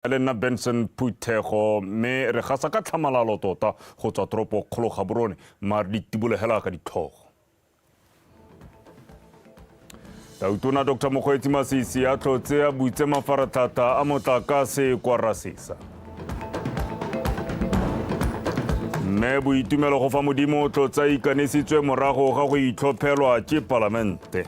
Le nna Benson Phuthego, mme re gasa ka tlhamalalo tota go tswa toropo kgolo Gaborone, mare di tibolegela ka ditlhogo. Tautona Dr Mokgweetsi Masisi a tlhotse a butse mafaratlhatlha a motlakase kwa Rasesa. Mme Boitumelo go fa Modimo o tlotse a ikanisitswe morago ga go itlhophelwa ke palamente.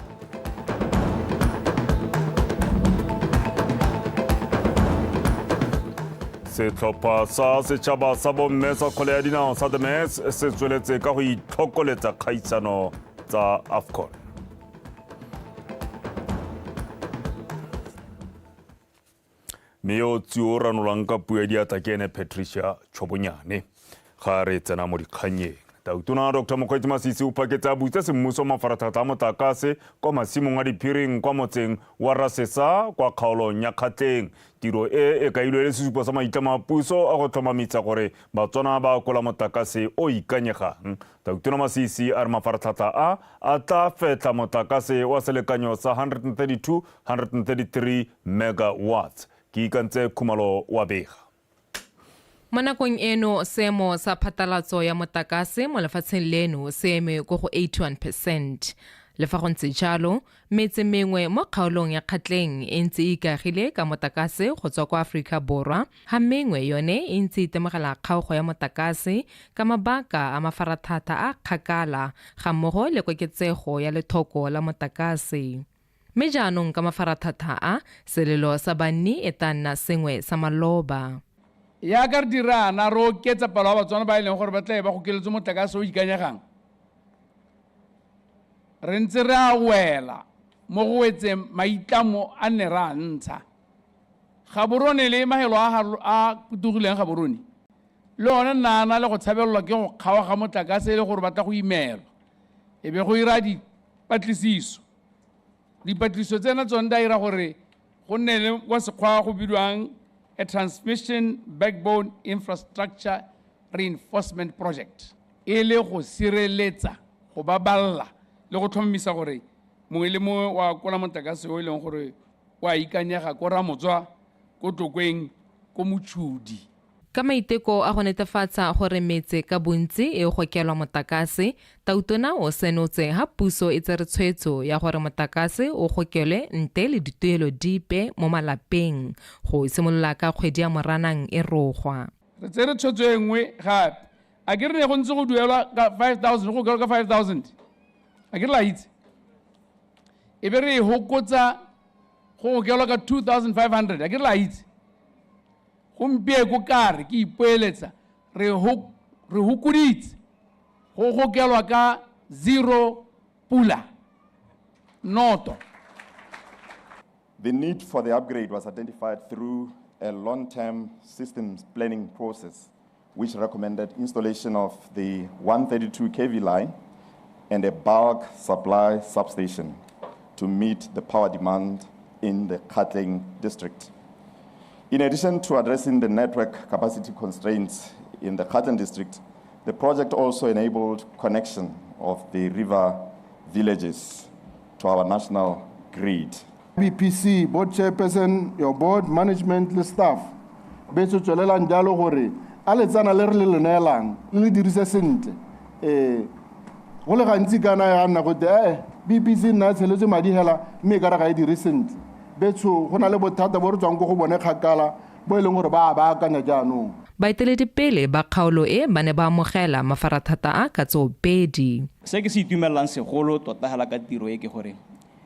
Setlhopha sa setšhaba sa bomme sa kgwele ya dinao sa The Mets se tsweletse ka go itlhokoletsa kgaisano tsa AFCON. Mme yo tsi o ranolang ka puo ya diatla ke ene Patricia Chobonyane. Ga re tsena mo dikgannyeng. Tautona Dr. Mokgweetsi Masisi o phaketse a butse semmuso mafaratlhatlha a motlakase kwa masimong a diphiring kwa motseng wa Rasesa kwa kgaolong ya Kgatleng. Tiro e e kailwe e le sesupo sa maitlamo a puso a go tlhomamisa gore Batswana ba akola motlakase o ikanyegang. Tautona Masisi a re mafaratlhatlha a a tla fetlha motlakase wa selekanyo sa 132 133 megawatts. Ke ikantse Khumalo wa bega. Mo nakong eno, seemo sa phatlalatso ya motlakase mo lefatsheng leno se eme ko go 81 percent. Le fa go ntse jalo, metse mengwe mo kgaolong ya Kgatleng e ntse e ikaegile ka motlakase go tswa kwa Aforika Borwa, ha mengwe yone e ntse e itemogela kgaogo ya motlakase ka mabaka a mafaratlhatlha a kgakala gammogo le koketsego ya lethoko la motlakase. Mme jaanong ka mafaratlhatlha a, selelo sa banni e tla nna sengwe sa maloba. Yaka re dirana, re oketsa palo ya Batswana ba e leng gore ba tlabe ba gokeletswe motlakase o ikanyegang, re ntse re a wela mo go wetseng maitlamo a nne re a ntsha. Gaborone le mahelo a a kutugileng Gaborone le one nna a na le go tshabelelwa ke go kgaoga motlakase e le gore ba tla go imelwa, e be go ira dipatlisiso. Dipatlisiso tsena tsone di a ira gore go nne le kwa sekgwa go bidiwang a transmission backbone infrastructure reinforcement project, e le go sireletsa, go baballa le go tlhomamisa gore mongwe le mongwe wa kola motlakase o e leng gore o a ikanyega ko Ramotswa, ko Tlokweng, ko Mochudi. Ka maiteko a go netefatsa gore metse ka bontsi e gokelwa motlakase, Tautona o senotse ha puso e tsere tshwetso ya gore motlakase o gokelwe ntle le dituelo dipe mo malapeng go simolola ka kgwedi ya Moranang e rogwa. Re tsere tshwetso e nngwe gape. A ke re ne go ntse go duelwa ka 5000, go gokelwa ka 5000. A ke re la itse. E be re e hokotsa go gokelwa ka 2500. A ke re la itse. Gompieko ka re ke ipoeletsa re re hokoditse go gokelwa ka zero pula noto. The need for the upgrade was identified through a long-term systems planning process, which recommended installation of the 132 kV line and a bulk supply substation to meet the power demand in the Kgatleng district. In addition to addressing the network capacity constraints in the Kgatleng district, the project also enabled connection of the river villages to our national grid. BPC, board chairperson, your board, management le staff, betso tswelelang jalo gore a letsana le re le le neelang le le dirise sentle. Go le gantsi kana ya nna gote BPC nna tsheletse madi hela mme e ka re ga e dire sentle. Betsho go na le bothata bo re tswang ko go bone kgakala bo e leng gore ba a baakanya jaanong. Baeteledipele ba kgaolo e ba ne ba amogela mafarathata a ka tsoopedi. Se ke se itumelelang segolo tota hela ka tiro e ke gore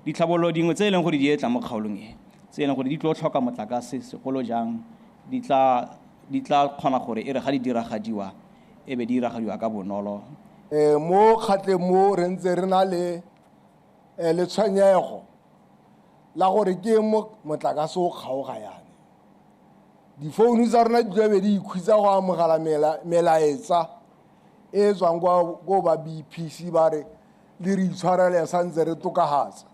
ditlhabololo dingwe tse e leng gore di etla mo kgaolong e, tse e leng gore di tlo tlhoka motlakase segolo jang, di tla di tla kgona gore e re ga di diragadiwa e be di diragadiwa ka bonolo. Mo Kgatleng mo re ntse re na le letshwenyego la gore ke eng motlakase o kgaoga yana. Difounu tsa rona di tlabe di ikhutsa go amogela melaetsa e e tswang kwa ko ba BPC ba re le re itshwarele santse re tokafatsa.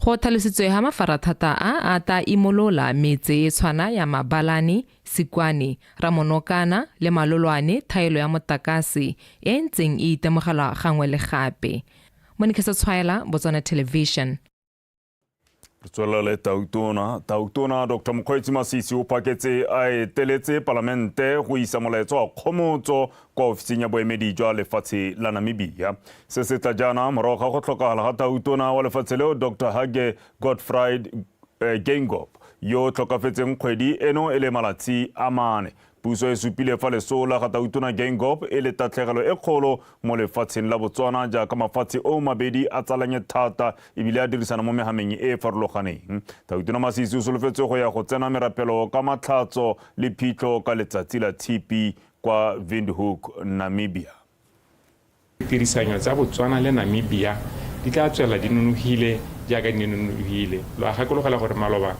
Go tlhalositswe ha mafaratlhatlha a a tla imolola metse e tshwana ya Mabalane, Sikwane, Ramonokana le Malolwane thaelo ya motlakase e e ntseng e itemogelwa gangwe le gape. Monica Setshwaela, Botswana Television. Re tswelela le Tautona. Tautona Dr Mokgweetsi Masisi o phaketse a eteletse palamente go isa molaetsa wa kgomotso kwa ofising ya boemedi jwa lefatshe la Namibia. Se se tla jaana morago ga go tlhokagala ga Tautona wa lefatshe leo Dr Hage Gottfried Geingob yo o tlhokafetseng kgwedi eno e le malatsi a mane. Puso e supile fa leso la ga Tautona Geingob e le tatlhegelo e kgolo mo lefatsheng la Botswana jaaka mafatshe oo mabedi a tsalanye thata ebile a dirisana mo mehameng e e farologaneng. Tautona Masisi o solofetswe go ya go tsena merapelo ka matlhatso le phitlho ka letsatsi la Tshipi kwa Windhoek, Namibia. Ditirisanyo tsa Botswana le Namibia di tla tswelela di nonogile jaaka di ne nonogile. Lo a gakologelwa gore maloba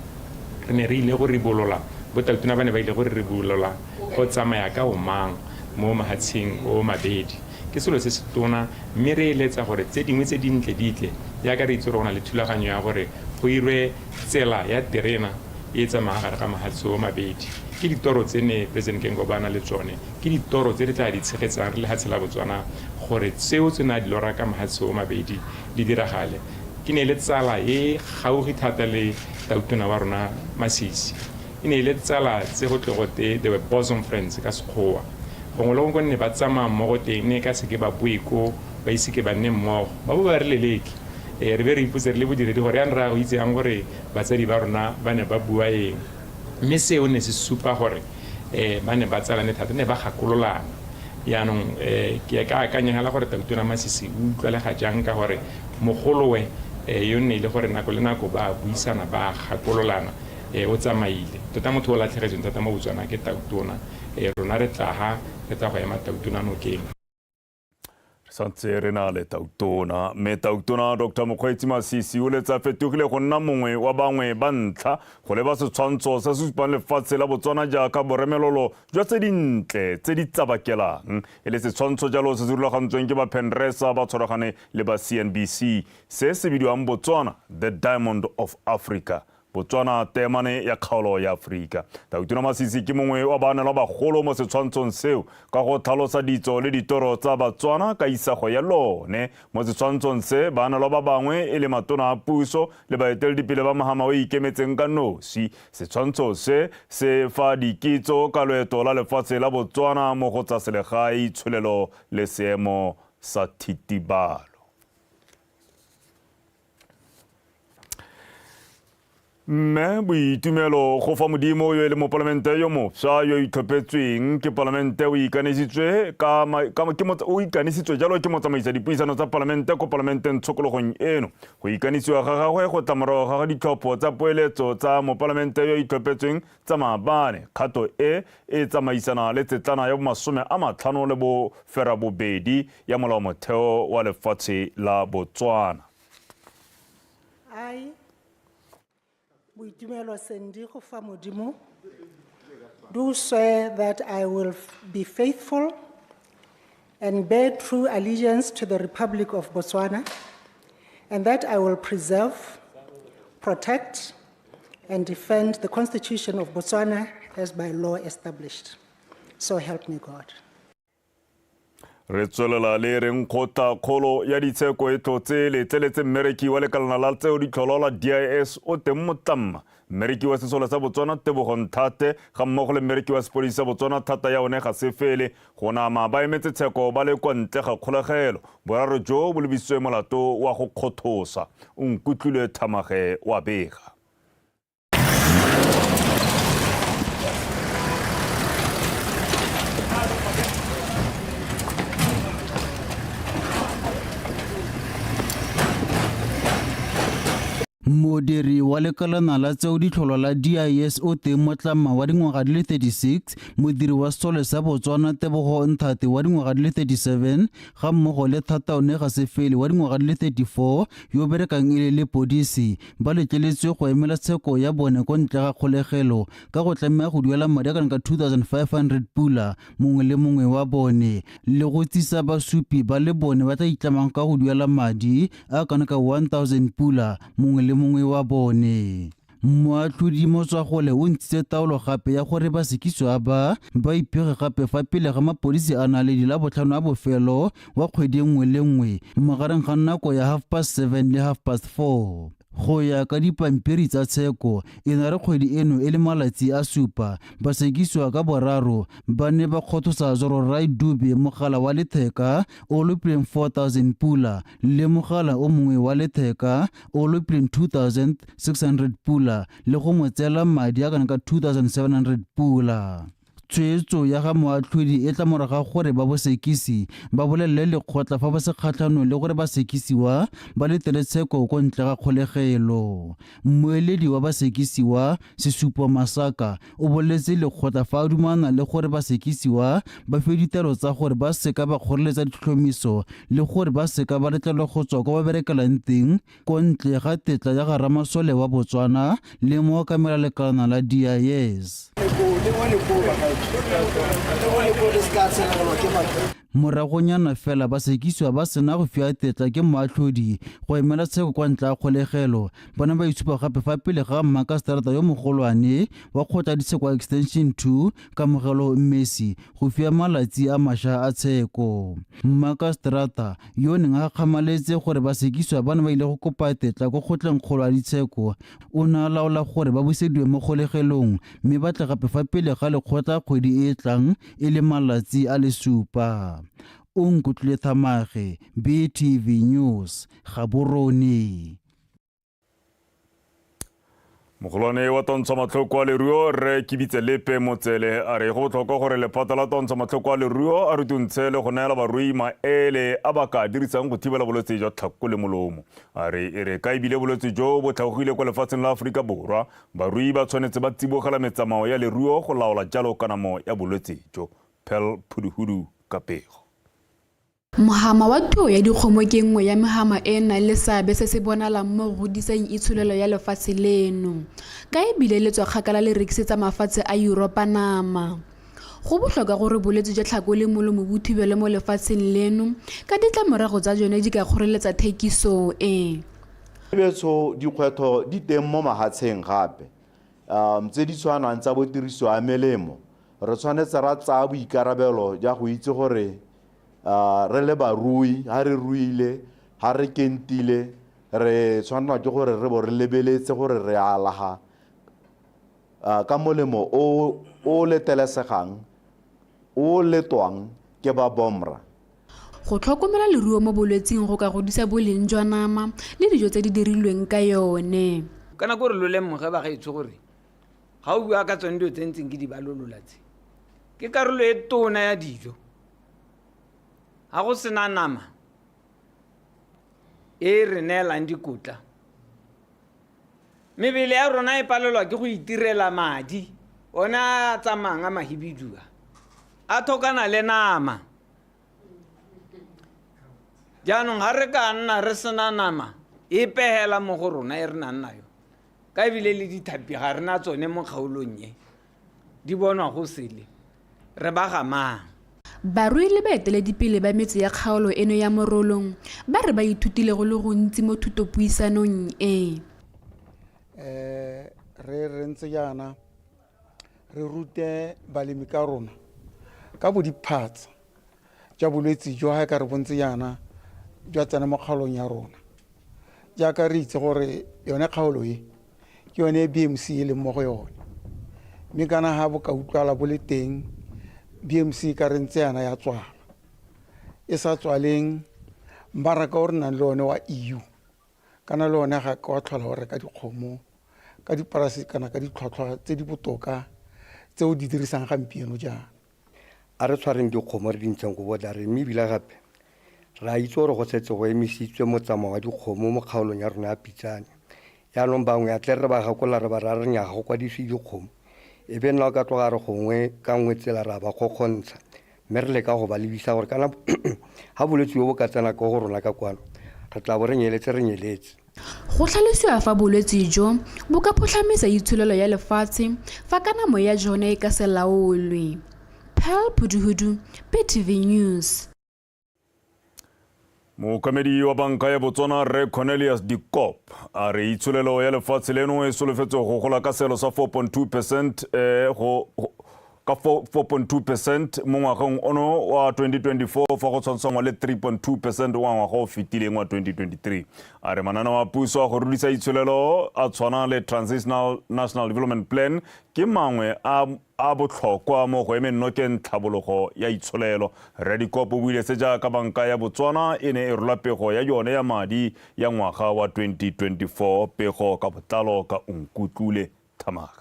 re ne re ile go ribolola, bo Tautona ba ne ba ile go re ribolola go tsamaya ka omang mo mahatsheng o mabedi. Ke selo se se tona mme re eletsa gore tse dingwe tse dintle di tle jaaka re itse gore go na le thulaganyo ya gore go irwe tsela ya terena e e tsamayang gare ga mahatshe o mabedi. Ke ditoro tse ne President Geingob a na le tsone. Ke ditoro tse re tla di tshegetsang re le lehatshe la Botswana gore tseo tse ne a di lora ka mahatshe o mabedi di diragale. Ke ne e le tsala e gaufi thata le Tautona wa rona Masisi. E ne e le tsala tse go tle go te they were bosom friends ka Sekgowa. Gongwe le gongwe ko nne ba tsamaya mmogo teng ne ka seke ba boe ko ba ise ke ba nne mmogo. Ba bo ba re leleke. Re be re ipotse re le bodiredi gore yang re a go itse yang gore batsadi ba rona ba ne ba bua eng. Mme seo ne se supa gore ba ne ba tsalane thata, ne ba gakololana. Jaanong ke ka akanya hela gore Tautona Masisi o utlwalega jang ka gore mogolowe yo nne e le gore nako le nako ba buisana, ba gakololana, o tsamaile. Tota motho o latlhegetsweng thata mo Botswana ke Tautona. Rona re tla ha re tla go ema Tautona nokeng. Re santse re na le Tautona, mme Tautona Dr Mokgweetsi Masisi o letsa fetogile go nna mongwe wa bangwe ba ntlha go leba setshwantsho se se supang lefatshe la Botswana jaaka boremelolo jwa tse dintle tse di tsabakelang, e le setshwantsho jalo se se rulagantsweng ke ba Penresa ba tshwaragane le ba CNBC se se bidiwang Botswana, The Diamond of Africa. Botswana, teemane ya kgaolo ya Aforika. Tautona Masisi ke mongwe wa baanelwa bagolo mo setshwantshong seo ka go tlhalosa ditso le ditoro tsa Batswana ka isago ya lone. Mo setshwantshong se, baanelwa ba bangwe e le matona a puso le baeteledipele ba mohama o ikemetseng ka nosi. Setshwantsho se se fa dikitso ka loeto la lefatshe la Botswana mo go tsa selegae, itsholelo le seemo sa thitibalo. Mme Boitumelo go fa Modimo yo e le mopalamente yo mofsa yo itlhophetsweng ke palamente o ikanisitswe ka, ka ke o ikanisitswe jalo ke motsamaisa dipuisano tsa palamente ko palamenteng tshokologong eno. Go ikanisiwa ga gagwe go tla morago ga ditlhopho tsa poeletso tsa mopalamente yo itlhophetsweng tsa maabane. Kgato e e tsamaisana le tsetlana ya bomasome a matlhano le boferabobedi ya molaomotheo wa lefatshe la Botswana. I, Boitumelo Sendi Gofa Modimo, do swear that I will be faithful and bear true allegiance to the Republic of Botswana, and that I will preserve, protect, and defend the Constitution of Botswana as by law established. So help me God. Re tswelela le reng kgotla kgolo ya ditsheko e tlotse letleletse mmereki wa lekalana la tseo ditlholo la DIS o teng motlamma mmereki wa sesole sa Botswana Tebogo Nthate ga mmogo le mmereki wa sepodisi sa Botswana thata ya one ga se fele go nama ba emetse tsheko ba le kwa ntle ga kgolegelo. Boraro jo bo lebisitswe molato wa go kgothosa. O nkutlwile Thamage wa bega. Modiri wa lekalana la tseo ditlholwa la DIS o teng Motlama wa dingwaga di le 36, modiri wa sesole sa Botswana Tebogo Nthate wa dingwaga di le 37 ga mmogo le Thataone Gasefele wa dingwaga di le 34 yo berekang e le lepodisi ba letleletswe go emela tsheko ya bone ko ntle ga kgolegelo ka go tlamega go duela madi a kana ka 2500 pula mongwe le mongwe wa bone le go tsisa basupi ba le bone ba tla itlamang ka go duela madi a kana ka 1000 pula mongwe le mongwe wa bone. Moatlhodi Motswagole o ntshitse taolo gape ya gore basekisiwa ba ba ipege gape fa pele ga mapodisi a naledi la botlhano a bofelo wa kgwedi nngwe le nngwe magareng ga nako ya 7:30 le 4:30. Go ya ka dipampiri tsa tsheko, e ne re kgwedi eno e le malatsi a supa, basekisiwa ka boraro ba ne ba kgothosa Zororai Dube mogala wa letheka o lopileng 4000 pula le mogala o mongwe wa letheka o lopileng 2600 pula le go mo tseela madi a kana ka 2700 pula. Tshwetso ya ga moatlhodi e tla morago ga gore ba bosekisi ba bolelele lekgotla fa ba se kgatlhanong le gore basekisiwa ba letele tsheko ko ntle ga kgolegelo. Mmueledi wa basekisiwa, Sesupo Masaka, o boleletse lekgotla fa a dumana le gore basekisiwa ba fiwe ditaelo tsa gore ba seka ba kgoreletsa ditlhotlhomiso le gore ba seka ba letlelwa go tswa kwa ba berekelang teng ko ntle ga tetla ya ga ramasole wa Botswana le mookamela lekalana la DIS. Moragonyana fela basekisiwa ba sena go fiwa tetla ke moatlhodi go emela tsheko kwa ntle ga kgolegelo, ba ne ba itshupa gape fa pele ga mmakaseterata yo mogolwane wa kgotla ditsheko wa Extension 2 Kamogelo Mmesi go fiwa malatsi a masha a tsheko. Mmakaseterata yo o neng a gakgamaletse gore basekisiwa ba ne ba ile go kopa tetla ko kgotleng kgolo ya ditsheko, o ne a laola gore ba busediwe mo kgolegelong mme ba tle gape fa pele ga lekgotla kgwedi e e tlang e le malatsi a le supa. Onkutlwile Thamage, BTV News, Gaborone. Mogolwane wa twantsho matlhoko a leruo Rre Kibitse Lepe Motsele a re go botlhokwa gore lephata la twantsho matlhoko a leruo a rutuntshe le go neela barui maele a ba ka dirisang go thibela bolwetse jwa tlhako le molomo. A re e re ka ebile bolwetse jo bo tlhagogile kwa lefatsheng la Aforika Borwa, barui ba tshwanetse ba tsibogela metsamao ya leruo go laola jalo kanamo ya bolwetse jo. Pearl Phuduhudu ka pego. Mohama wa thuo ya dikgomo ke nngwe ya mehama e e nang le seabe se se bonalang mo go godiseng itsholelo ya lefatshe leno, ka e bile le tswa kgakala le rekisetsa mafatshe a Yuropa nama. Go botlhokwa gore bolwetse jwa tlhako le molomo bo thibelwe mo lefatsheng leno ka ditlamorago tsa jone di ka kgoreletsa thekiso e. Betsho dikgwetlho di teng mo mahatsheng gape tse di tshwanang tsa bo tiriso ya melemo. Re tshwanetse ra tsaya boikarabelo ja go itse gore re le barui, ha re ruile, ha re kentile, re tshwanelwa ke gore re bo re lebeletse gore re alaga ka molemo o o letelesegang, o letwang ke ba BOMRA. Go tlhokomela leruo mo bolwetsing go ka godisa boleng jwa nama le dijo tse di dirilweng ka yone. Kana ko re lo lemoge bagaetsho gore ga o bua ka tsone dilo tse ntseng ke di balolola tse, ke karolo e tona ya dijo. Ga go sena nama e re neelang dikotla, mebele ya rona e palelwa ke go itirela madi one a tsamayang a mahibidua a thokana le nama. Jaanong ga re ka nna re sena nama e pegela mo go rona e re nang nayo, ka ebile le dithapi ga re na tsone mo kgaolong e, di bonwa go sele, re ba ga mang? Barui le baeteledipele ba metse ya kgaolo eno ya Morolong ba re ba ithutile go le gontsi mo thutopuisanong e. Re re ntse jaana re rute balemi ka rona ka bodiphatsa jwa bolwetse jo ga e ka re bontse jaana jwa tsena mo kgaolong ya rona. Jaaka re itse gore yone kgaolo e ke yone e BMC e leng mo go yone, mme kana ga bo ka utlwala bo le teng, BMC e ka re ntse yana ya tswala. E sa tswaleng, mmaraka o re nang le one wa EU kana le one ga ka wa tlhola o reka dikgomo ka diporase kana ka ditlhwatlhwa tse di botoka tse o di dirisang gampieno jaana. A re tshwareng dikgomo re di ntsheng ko bodareng, mme ebile gape re a itse gore go setse go emisitswe motsamao wa dikgomo mo kgaolong ya rona ya Pitsane. Jaanong bangwe a tle re ba gakolola re ba raya re nnyaa ga go kwadisiwe dikgomo, e be nna o ka tloga re gongwe ka nngwe tsela re a ba kgokgontsha, mme re leka go ba lebisa gore kana ga bolwetse jo bo ka tsena ko go rona ka kwano re tla bo re nyeletse re nyeletse. Go tlhalosiwa fa bolwetse jo bo ka photlhamisa itsholelo ya lefatshe fa kanamo ya jone e ka se laolwe. Pearl Phuduhudu, BTV News. Mookamedi wa banka ya Botswana Rre Cornelius Dikop a re itsholelo ya lefatshe leno e solofetswe go gola ka seelo sa 4.2 percent go ka 4.2 percent mo ngwageng ono wa 2024 fa go tshwantshwangwa le 3.2 percent wa ngwaga o fetileng wa 2023. A re mananeo a puso a go rudisa itsholelo a tshwana le Transitional National Development Plan ke mangwe a a botlhokwa mo go emeng nokeng tlhabologo ya itsholelo. Rre Dikopo o buile se jaaka banka ya Botswana e ne e rola pego ya yone ya madi ya ngwaga wa 2024. Pego ka botlalo ka Onkutlule Thamage.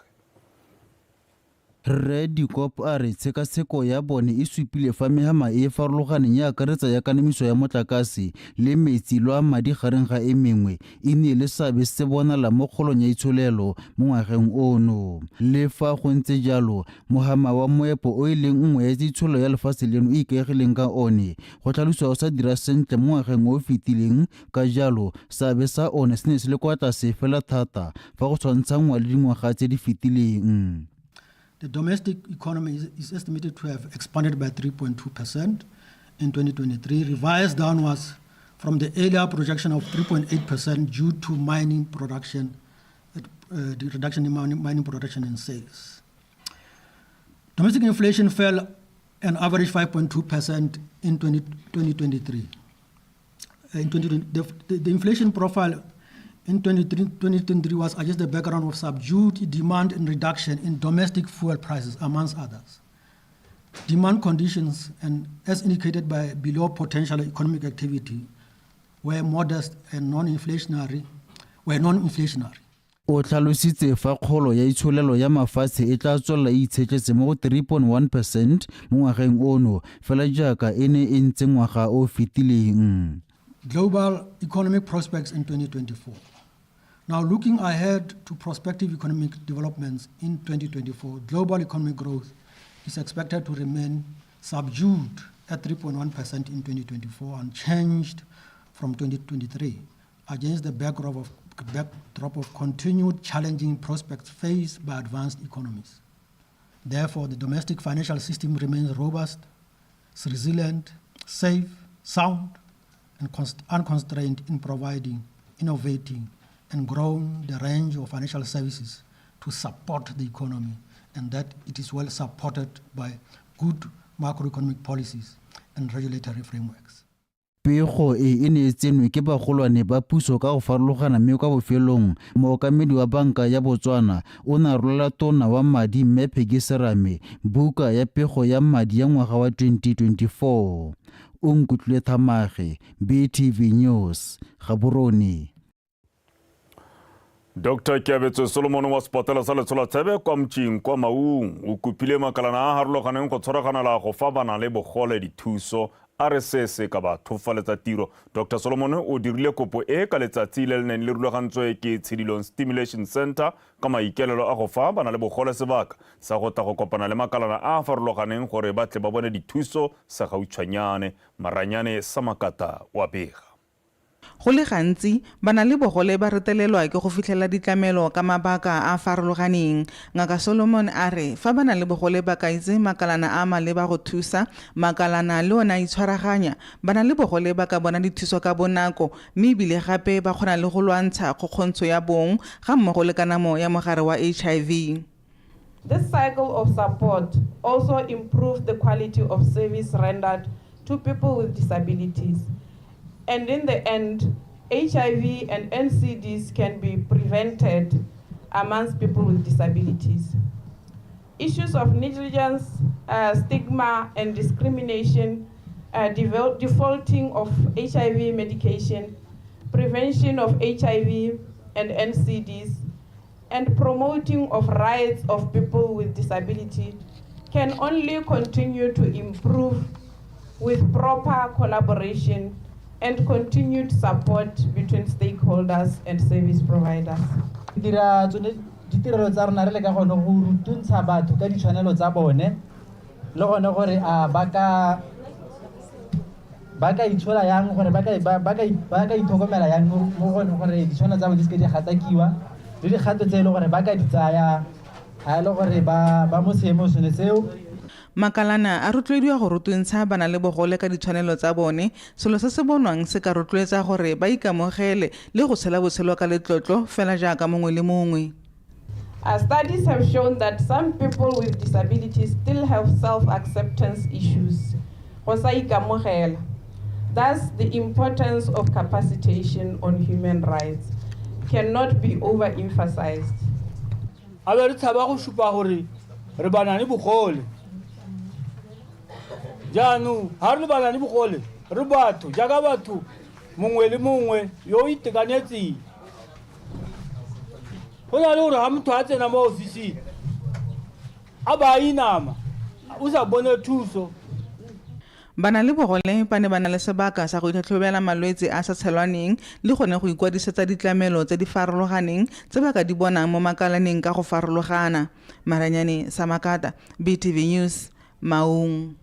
Rre Dikop a re tshekatsheko ya bone e supile fa mehama e e farologaneng e akaretsa ya kanamiso ya motlakase le metsi lwa madi gareng ga e mengwe e nnile le seabe se se bonalang mo kgolong ya itsholelo mo ngwageng ono. Le fa go ntse jalo, mohama wa moepo o e leng nngwe ya tse itsholelo ya lefatshe leno e ikaegileng ka one, go tlhalosiwa o sa dira sentle mo ngwageng o o fetileng, ka jalo seabe sa one se ne se le kwa tlase fela thata fa go tshwantshanngwa le dingwaga tse di fetileng. The domestic economy is estimated to have expanded by 3.2% in 2023, revised downwards from the earlier projection of 3.8% due to mining production, the reduction in mining production and sales. Domestic inflation fell an average 5.2% in 2023. In 2020, the inflation profile in 2023 was against the background of subdued demand and reduction in domestic fuel prices, amongst others. Demand conditions, and as indicated by below potential economic activity, were modest and non-inflationary, were non-inflationary. O tlhalositse fa kgolo ya itsholelo ya mafatshe e tla tswelela e itshetletse mo go 3.1 percent mo ngwageng ono, fela jaaka e ne e ntse ngwaga o o fetileng. Global economic prospects in 2024. Now, looking ahead to prospective economic developments in 2024, global economic growth is expected to remain subdued at 3.1% in 2024, unchanged from 2023, against the backdrop of continued challenging prospects faced by advanced economies. Therefore, the domestic financial system remains robust, resilient, safe, sound, and unconstrained in providing, innovating, and growing the range of financial services to support the economy, and that it is well supported by good macroeconomic policies and regulatory frameworks. Pego e e ne e tsenwe ke bagolwane ba puso ka go farologana mme kwa bofelong mookamedi wa banka ya Botswana o ne a rolela tona wa madi Mme Peggy Serame buka ya pego ya madi ya ngwaga wa 2024. Onkutlwile Thamage, BTV News, Gaborone. Dr Keabetswe Solomon wa sepatela sa Letsholathebe kwa Mtšing kwa Maung o kopile makalana a a harologaneng go tshwaraganela go fa bana le bogole dithuso a re se se ka ba thofaletsa tiro. Dr Solomon o dirile kopo e ka letsatsi le le neng le rulagantswe ke Tshidilong Stimulation Centre ka maikelelo a go fa bana le bogole sebaka sa go tla go kopana le makalana a a farologaneng gore ba tle ba bone dithuso segautshwanyane. Maranyane Samakata wa bega. Go le gantsi, ba-na-le-bogole ba retelelwa ke go fitlhelela ditlamelo ka mabaka a a farologaneng. Ngaka Solomon a re fa ba-na-le-bogole ba ka itse makalana a a maleba go thusa, makalana le one a itshwaraganya, ba-na-le-bogole ba ka bona dithuso ka bonako mme e bile gape ba kgona le go lwantsha kgokgontsho ya bong ga mmogo le kanamo ya mogare wa HIV. This cycle of support also improved the quality of service rendered to people with disabilities. And in the end, HIV and NCDs can be prevented amongst people with disabilities. Issues of negligence, stigma, and discrimination, defaulting of HIV medication, prevention of HIV and NCDs, and promoting of rights of people with disability can only continue to improve with proper collaboration and continued support between stakeholders and service providers. Dira tsone ditirelo tsa rona re le ka gone go rutuntsha batho ka ditshwanelo tsa bone le gone gore a ba ka ba ka itshola yang gore ba ka ba ka ba ka itlhokomela yang mo gone gore ditshwanelo tsa bone di seke di gatakiwa le dikgato tse e le gore ba ka di tsaya ga e le gore ba ba mo seemong sone seo. Makalana a rotloediwa go rutuntsha bana-le-bogole ka ditshwanelo tsa bone, selo se se bonwang se ka rotloetsa gore ba ikamogele le go tshela botshelo ka letlotlo fela jaaka mongwe le mongwe. Uh, studies have shown that some people with disabilities still have self-acceptance issues. Go sa ikamogela. Thus, the importance of capacitation on human rights cannot be overemphasized. A be re tshaba go supa gore re banane bogole jaanong ga re le banane bogole re batho jaaka batho mongwe le mongwe yo o itekanetseng go na le gore ga motho a tsena mo ofising a ba a inama o sa bone thuso. Bana le bogole ba ne ba na le sebaka sa go itlhatlhobela malwetse a sa tshelwaneng le gone go ikwadisetsa ditlamelo tse di farologaneng tse ba ka di bonang mo makalaneng ka go farologana. Maranyane Samakata, BTV News, Maung.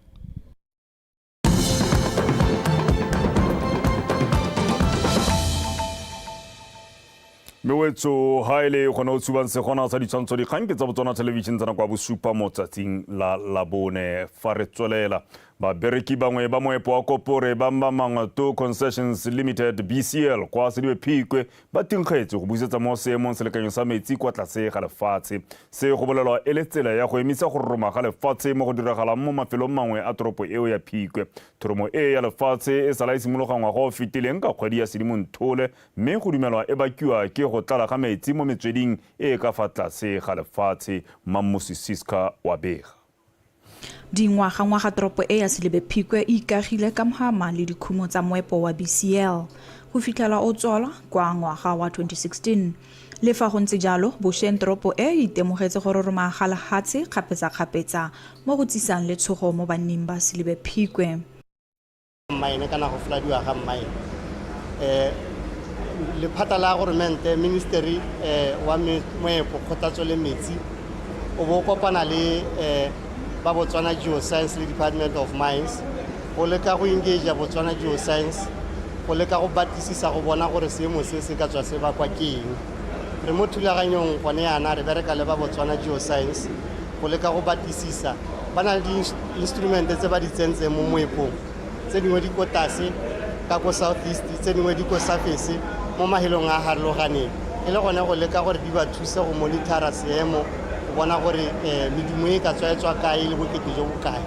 Mewetso ha e le gone o tshubang segona sa ditshwantsho dikgang ke tsa Botswana Television tsa nako ya bosupa mo tsatsing la Labone. Fa re tswelela, babereki bangwe ba moepo wa kopore ba Mbamangwato Concessions Limited BCL kwa Sedibe Phikwe ba tinkgetse go busetsa mo seemong selekanyo sa metsi kwa tlase ga lefatshe. Se go bolelwa e le tsela ya go emisa go roroma ga lefatshe mo go diragalang mo mafelong mangwe a toropo eo ya Phikwe. Thoromo e ya lefatshe e sala e simologa ngwaga o fetileng ka kgwedi ya Sedimonthole mme go dumelwa e bakiwa ke go tlala ga metsi mo metsweding e e ka fa tlase ga lefatshe, Mammusi Siska wa bega. Dingwagangwaga toropo e ya Selibe Phikwe e ikagile ka mhama le dikhumo tsa moepo wa BCL go fitlhela o tswalwa kwa ngwaga wa 2016. Le fa go ntse jalo, bosheng toropo e e itemogetse go roroma ga lehatshe kgapetsakgapetsa mo go tsisang letshogo mo banning ba Selibe Phikwe. Mmaene kana go fladiwa ga mmaene. Um lephata la goromente, ministry um wa moepo, kgothatso le metsi, o bo o kopana le um ba Botswana Geoscience le Department of Mines go leka go engage Botswana Geoscience go leka go batlisisa go bona gore seemo se se ka tswa se bakwa ke eng. Re mo thulaganyong gone yana re bereka le ba Botswana Geoscience go leka go batlisisa. Ba na le di-instrument tse ba di tsentseng mo moepong, tse dingwe di ko tlase ka ko south east, tse dingwe di ko surface mo mahelong a harologaneng, e le gone go leka gore di ba thuse go monitora seemo go bona gore medumo e ka tswa e tswa kae le bokete jo bo kae.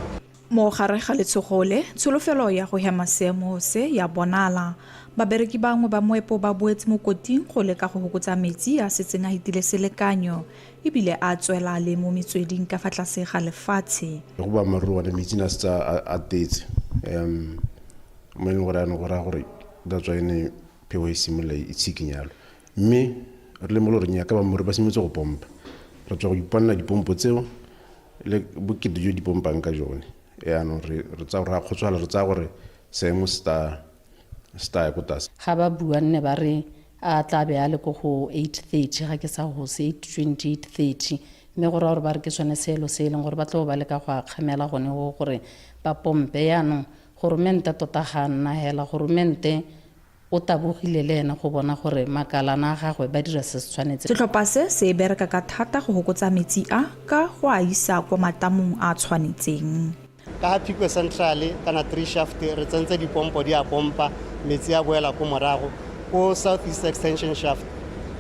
Mo gare ga letshogo le, tsholofelo ya go hema seemo se ya bonala. Babereki bangwe ba moepo ba boetse mokoting go leka go hokotsa metsi a setseng a hitile selekanyo ebile a tswela le mo metsweding ka fa tlase ga lefatshe. Go boammaaruri gone metsi ne a setse a tetse mo e leng gore yanong go raya gore that's why ne phefo e simolola e tshikinyalo. Mme re le mo loreng ya ka ba ba simolotse go pompa, re tswa go iponela dipompo tseo le bokete jo di pompang ka jone. Yaanong re tsaya gore ra kgotsofala, re tsaya gore seemo se tla ya ko tlase. Ga ba bua nne ba re a tla be a le ko go 8:30, ga ke sa gose, 8:20, 8:30. Mme go raya gore ba re ke sone seelo se e leng gore ba tlo ba leka go akgamela gone go gore ba pompe. Yaanong goromente tota ga a nna hela, goromente o tabogile le ene go bona gore makalana a gagwe ba dira se se tshwanetseng. Setlhopha se se bereka ka thata go hokotsa metsi a ka go a isa kwa matamong a a tshwanetseng. Ka ga Phikwe Central kana 3 Shaft re tsentse dipompo di a pompa, metsi a boela ko morago. Ko South East Extension Shaft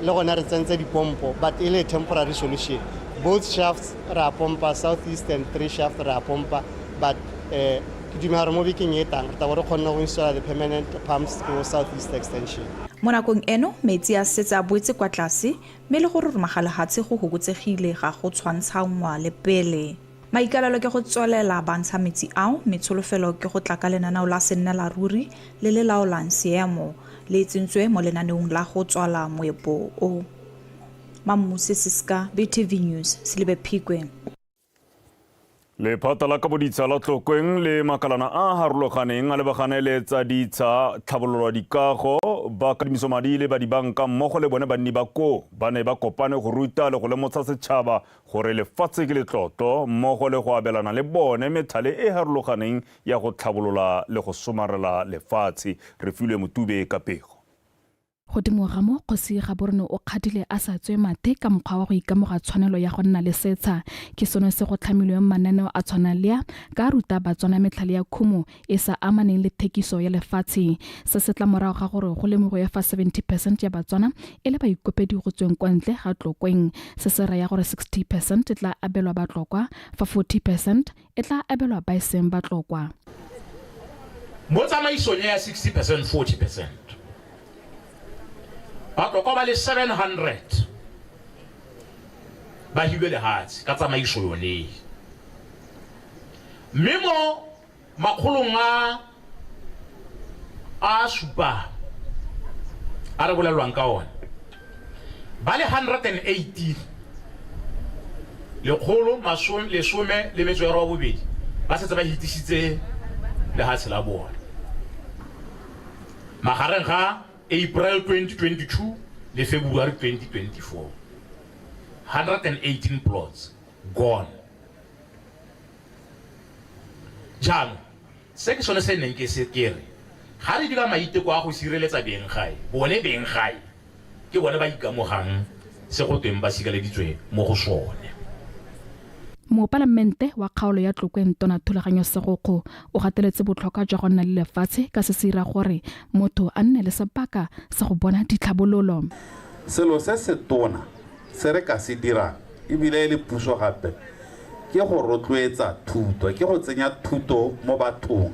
le gone re tsentse dipompo but e le temporary solution. Both shafts re a pompa, South East and 3 Shaft re a pompa, but ke dumela gore mo bekeng e tlang re tla bo re kgonne go installa the permanent pumps ko South East Extension. Mo nakong eno, metsi a setse a boetse kwa tlase mme le go roroma ga lehatshe go hokotsegile ga go tshwantshanngwa le pele. Maikaelelo ke go tswelela ba ntsha metsi ao mme tsholofelo ke go tla ka lenaneo la sennela ruri le le laolang seemo le tsentswe mo lenaneong la go tswala moepo o. Mammuse Siska, BTV News, Selibe Phikwe. Lephata la kaboditsha la Tlokweng le makalana a a harologaneng a lebagane le tsa ditsha, tlhabololo dikago, ba kadimiso madi le ba dibanka mmogo le bone banni ba koo ba ne ba kopane go ruta le go lemotsha setšhaba gore lefatshe ke letlotlo mmogo le go abelana le bone methale e harologaneng ya go tlhabolola le go somarela lefatshe. Refilwe Motube ka pego. Godimo ga mo, Kgosi Gaborone o kgadile a sa tswe mathe ka mokgwa wa go ikamoga tshwanelo ya go nna le setsha. Ke sone se go tlhamilweng mananeo a tshwana le a, ka a ruta Batswana metlhale ya khumo e sa amaneng le thekiso ya lefatshe. Se se tla morago ga gore go lemogiwe fa 70 percent ya Batswana e le baikopedi go tsweng kwa ntle ga Tlokweng. Se se raya gore 60 percent e tla abelwa Batlokwa, fa 40 percent e tla abelwa ba e seng Batlokwa. Mo tsamaisong e ya 60 percent, 40 percent, Batlokwa ba le 700 ba hilwe lehatshe ka tsamaiso yone e. Mme mo makgolong a a supang a re bolelwang ka one, ba le 118, lekgolo masome, lesome le metso ya robabobedi ba setse ba hitisitse lehatshe la bone magareng ga April 2022 le February 2024. 118 plots gone. Jaanong, se ke sone se neng ke se ke re, ga re dira maiteko a go sireletsa beng gae, bone beng gae ke bone ba ikamogang se go tweng ba sireleditswe mo go sone. Mopalamente wa kgaolo ya Tlokweng Tona Thulaganyo Segokgo o gateletse botlhokwa jwa go nna le lefatshe ka se se ira gore motho a nne le sebaka sa go bona ditlhabololo. Selo se se tona se re ka se dirang e bile e le puso gape ke go rotloetsa thuto, ke go tsenya thuto mo bathong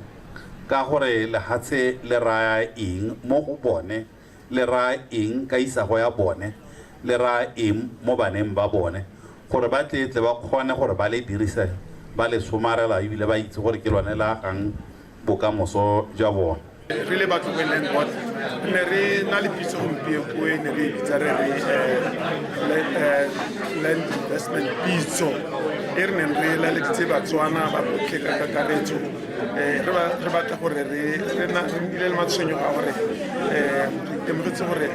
ka gore lehatshe le raya eng mo go bone, le raya eng ka isago ya bone, le raya eng mo baneng ba bone, gore ba tle tle ba kgone gore ba le dirise, ba le somarela ebile ba itse gore ke lone le agang bokamoso jwa bone. Re le ba Tlokweng Land Board re ne re na le pitso gompieko e ne re e bitsa re re land investment pitso e re neng re laleditse Batswana ba botlhe ka kakaretso. Re batla gore re nnile le matshwenyego a gore re itemogetse gore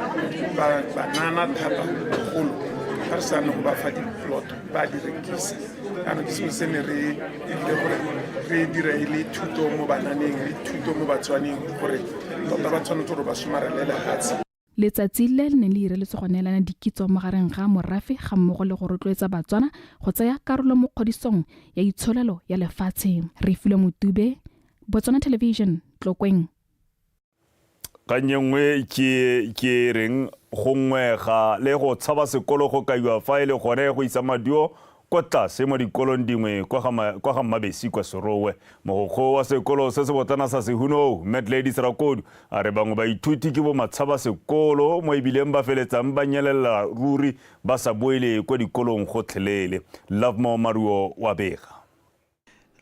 banana thata bogolo ga re sa ne go ba fa di-plot ba di rekisa. Jaanong ke sengwe se ne re ebile gore re dire e le thuto mo bananeng le thuto mo Batswaneng gore tota ba tshwanetse gore ba somarele lehatshe. Letsatsi le le neng le ireletswe go neelana dikitso magareng ga morafe ga mmogo le go rotloetsa Batswana go tsaya karolo mo kgodisong ya itsholelo ya lefatshe. Refilwe Motube, Botswana Television, Tlokweng. Kgang e nngwe ke ke reng go ngwega le go tshaba sekolo go kaiwa fa e le gone go isa maduo kwa tlase mo dikolong dingwe kwa ga Mmabesi kwa Serowe. Mogokgo wa sekolo se se botlana sa Sehunou, Mme Gladys Rakodu, a re bangwe baithuti ke bo matshaba sekolo mo ebileng ba feletsang ba nyelela ruri ba sa boele kwa dikolong gotlhelele. Lovemore Maruo wa bega.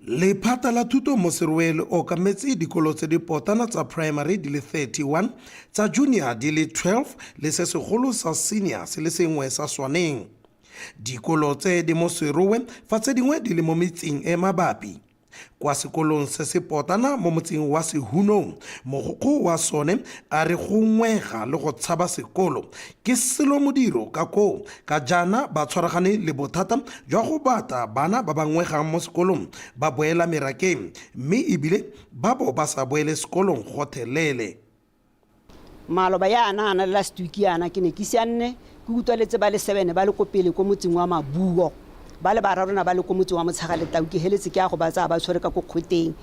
Lephata la thuto mo Serowe le okametse dikolo tse di potana tsa primary di le 31, tsa junior di le 12 le se segolo sa senior se le sengwe sa Swaneng. Dikolo tse di mo Serowe fa tse dingwe di le mo metseng e mabapi. Kwa sekolong se se potana mo motseng wa Sehunong, mogokgo wa sone a re go ngwega le go tshaba sekolo ke selo modiro ka koo ka jaana ba tshwaragane le bothata jwa go bata bana ba ba ngwegang mo sekolong ba boela merakeng mme ebile ba bo ba sa boele sekolong gothelele. Maloba yana ana le last week yana ke ne ke sianne ke utlwaletse ba le 7 ba le ko pele ko motseng wa Mabuo, ba le bararo na ba le ko motseng wa Motshaga-Letau, ke heletse ke ya go ba tsaya ba tshwere ka ko kgoteng.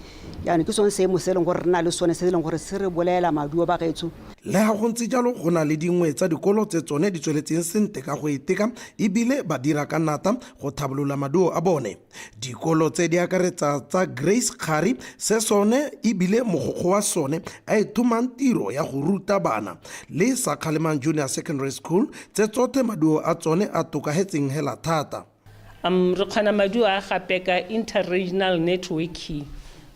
Jaanong ke sone seemo se e leng gore re na le sone se e leng gore se re bolaela maduo ba gaetsho. Le ha go ntse jalo, go na le dingwe tsa dikolo tse tsone di tsweletseng sentle ka go iteka ebile ba dira ka nata go thabolola maduo a bone. Dikolo tse di akaretsa tsa Grace Kgari se sone ebile mogokgo wa sone a e thomang tiro ya go ruta bana le sa Kgalemang Junior Secondary School tse tsothe maduo a tsone a tokahetseng hela thata. Re kgona maduo a gape ka inter-regional networking.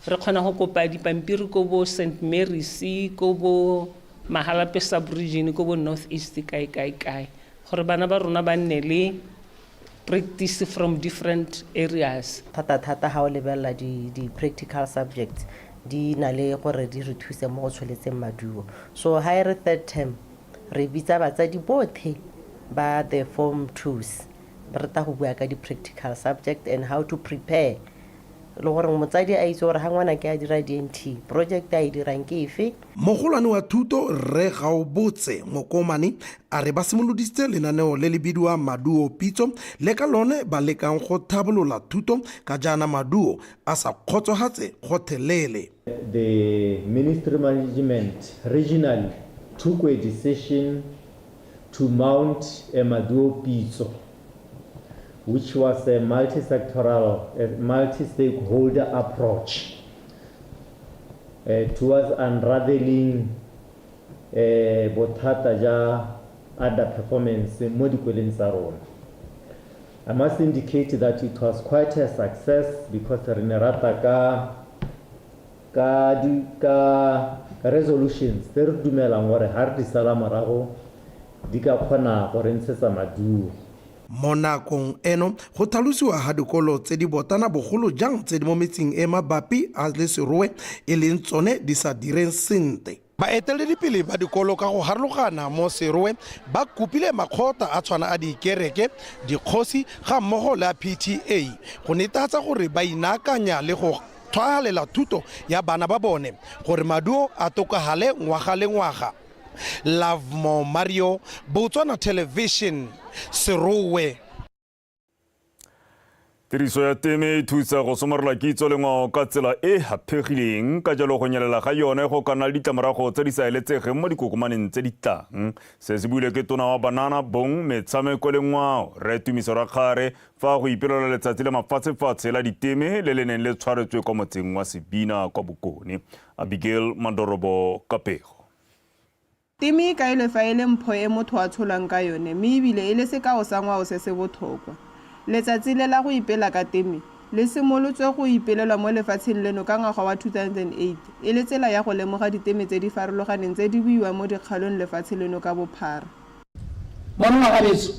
Re kgona go kopa dipampiri ko bo St Mary's, ko bo Mahalapye sub-region, ko bo North East, kae, kae, kae, gore bana ba rona ba nne le practice from different areas. Thata thata ha o lebelela di practical subjects di na le gore di re thuse mo go tsholetseng maduo. So ha e re third term re bitsa batsadi bothe ba the form twos, re rata go bua ka di practical subject and how to prepare. Le gore motsadi a itse gore ga ngwana ke a dira DNT, project a e dirang ke efe. Mogolwane wa thuto Rre Gaobotse Mokomane a re ba simolodisitse lenaneo le le bidiwang Maduo Pitso le ka lone ba lekang go thabolola thuto ka jaana maduo a sa kgotsohatse gothelele. The ministry management regionally took a decision to mount a Maduo Pitso, which was a multi-sectoral, a multi-stakeholder approach towards unraveling bothata ja underperformance mo dikoleng tsa rona. I must indicate that it was quite a success because re ne rata ka ka di ka resolutions tse re dumelang gore ha re di sala morago di ka kgona go re ntshetsa maduo. Mo nakong eno go tlhalosiwa ha dikolo tse di botana bogolo jang tse di mo metseng e mabapi a le Serowe e leng tsone di sa direng sente. Baeteledipele ba dikolo ka go harologana mo Serowe ba kopile makgotla a tshwana a dikereke, dikgosi ga mmogo le a PTA go netefatsa gore ba inaakanya le go tlhwahalela thuto ya bana ba bone gore maduo a tokahale ngwaga le ngwaga. Lovemore Mario, Botswana Television, Serowe. Tiriso ya teme e thusa go somarela kitso le ngwao ka tsela e haphegileng, ka jalo go nyelela ga yone go ka nna le ditlamorago tse di sa eletsegeng mo dikokomaneng tse di tlang. Se se builwe ke tona wa banana, bong, metshameko le ngwao, Rre Tumiso Rakgare, fa go ipelelwa letsatsi la mafatshefatshe la diteme le le neng le tshwaretswe kwa motseng wa Sebina kwa Bokone. Abigail Mandorobo ka pego. Teme e kailwe fa e le mpho e motho a tsholwang ka yone mme ebile e le sekao sa ngwao se se bothokwa. Letsatsi le la go ipela ka teme le simolotswe go ipelelwa mo lefatsheng leno ka ngwaga wa 2008 e le tsela ya go lemoga diteme tse di farologaneng tse di buiwang mo dikgaolong lefatshe leno ka bophara. Banna ba betsho,